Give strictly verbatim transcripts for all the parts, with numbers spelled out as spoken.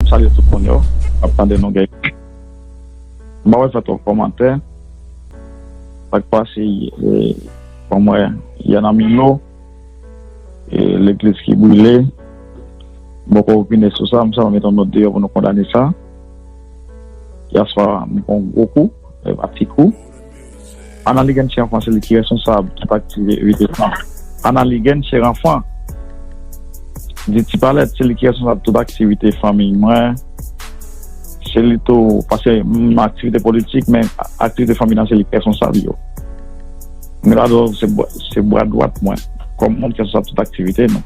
Salye tout moun yo. M ap tande nou gen. M pa wè fè twòp kòmantè. Sa k pase, e, kòm wè, yè nan Milo, e, legliz ki brile. M poko opine sou sa, m sèlman mete yon nòt deyò pou nou kondane sa. Yè swa, m pran yon gwo kou, e, pa ti kou. Analigen Cheranfan, se li ki responsab tout aktivite fanmi. Analigen Cheranfan, di Ti Palèt, se li ki responsab tout aktivite fanmi mwen. Se li tou, paske m nan aktivite politik, men aktivite fanmi nan se li ki responsab yo. Milado se bra, se bra dwat mwen, kòm moun ki responsab tout aktivite nou.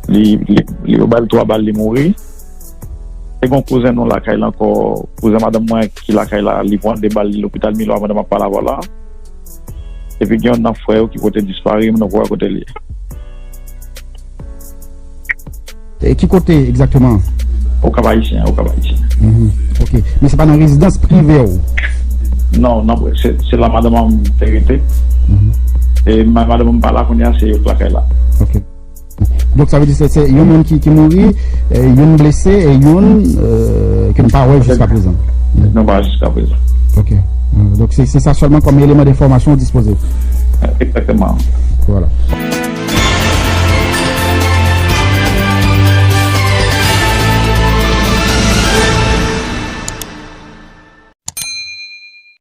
Li, li, li yo ba l twa bal, li mouri. Te gon kouzen nou lakay la ankò, kouzen madanm mwen ki lakay la, li pran de bal, li lopital Milo a pandan m ap pale avè w la. Epi gen yon nan frè yo ki pote disparu, m nan wè kote li ye. E ki kote egzakteman? Okap Ayisyen, Okap Ayisyen. Mhm. Ok. Men se pa nan rezidans prive w? Non, non, se, se la madanm an te rete. E ma- madanm an pa la kounye a, se yo k lakay la. Ok. Donk sa vle di se, se yon moun ki, ki mouri, e, youn blese e youn, e, ke n pa wè jiska prezan. Nou pa jiska prezan. Ok. Donk se, se sa sèlman kòm eleman de enfòmasyon w dispoze. Egzakteman. Vwala.